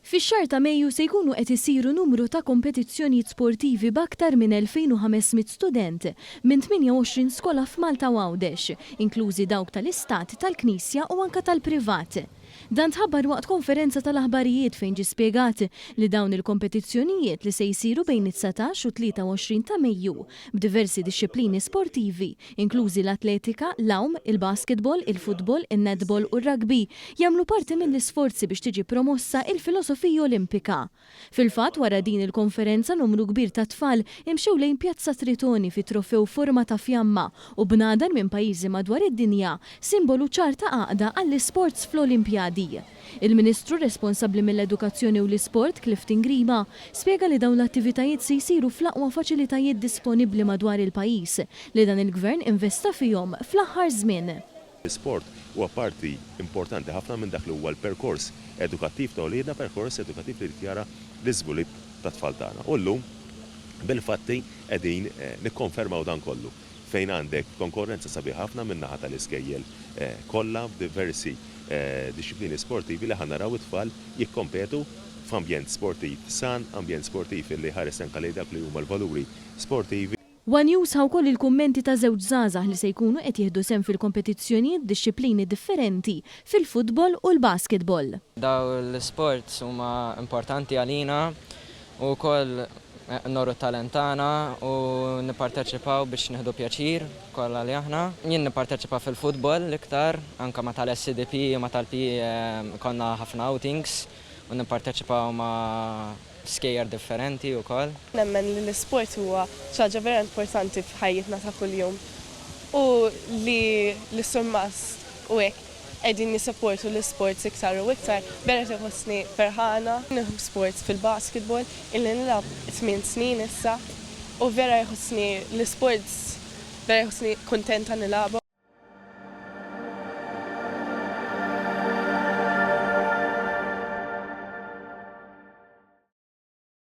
Fix-xahar ta' Mejju se jkunu qed isiru numru ta' kompetizzjonijiet sportivi b'aktar minn 2,500 student minn 28 skola f'Malta u Għawdex, inklużi dawk tal-Istat, tal-Knisja u anke tal-privat. Dan tħabbar waqt konferenza tal-aħbarijiet fejn ġie spjegat li dawn il-kompetizzjonijiet li se jsiru bejn it-19 u 23 ta' Mejju b'diversi dixxiplini sportivi, inklużi l-atletika, l-għawm, il-basketball, il-futbol, in-netball u r-rugby, jagħmlu parti mill-isforzi biex tiġi promossa il-filosofija Olimpika. Fil-fatt, wara din il-konferenza numru kbir ta' tfal imxew lejn Pjazza Tritoni fi trofew forma ta' fjamma u bnadar minn pajjiżi madwar id-dinja, simbolu ċar ta' għaqda għall-isports fl-Olimpjadi. Il-Ministru responsabbli mill-Edukazzjoni u l-Isport, Clifton Grima, spjega li dawn l-attivitajiet se jsiru fl-aqwa faċilitajiet disponibbli madwar il-pajjiż li dan il-Gvern investa fihom fl-aħħar żmien. L-isport huwa parti importanti ħafna minn dak li huwa l-perkors edukattiv ta' uliedna, perkors edukattiv li jrid jara l-iżvilipp tat-tfal tagħna. U llum bil-fatti qegħdin nikkonfermaw dan kollu fejn għandek konkorrenza sabiħa ħafna min-naħa tal-iskejjel kollha f'diversi dixxiplini sportivi li ħa naraw it-tfal jikkompetu f'ambjent sportiv san, ambjent sportiv li jħares anke lejn dak li huma l-valuri sportivi. One News ħa wkoll il-kummenti ta' żewġ żgħażagħ li se jkunu qed jieħdu sehem fil-kompetizzjonijiet f'dixxiplini differenti fil-futbol u l-basketball. Dawn l-isports huma importanti għalina u wkoll noru t-talent tagħna u nipparteċipaw biex nieħdu pjaċir kollha li aħna. Jien nipparteċipa fil-futbol l-iktar, anke ma' tal-SCDP u ma' tal-PE konna ħafna outings u nipparteċipaw ma' skejjel differenti wkoll. Nemmen li l-isport huwa xi ħaġa vera importanti f'ħajjitna ta' kuljum u li l-Surmast u hekk qegħdin jissapportu l-isports iktar u iktar, vera tħossni ferħana. Nieħu sports fil-basketball illi nilgħab 8 snin issa u vera jħossni l-isports vera jħossni kuntenta nilgħabhom.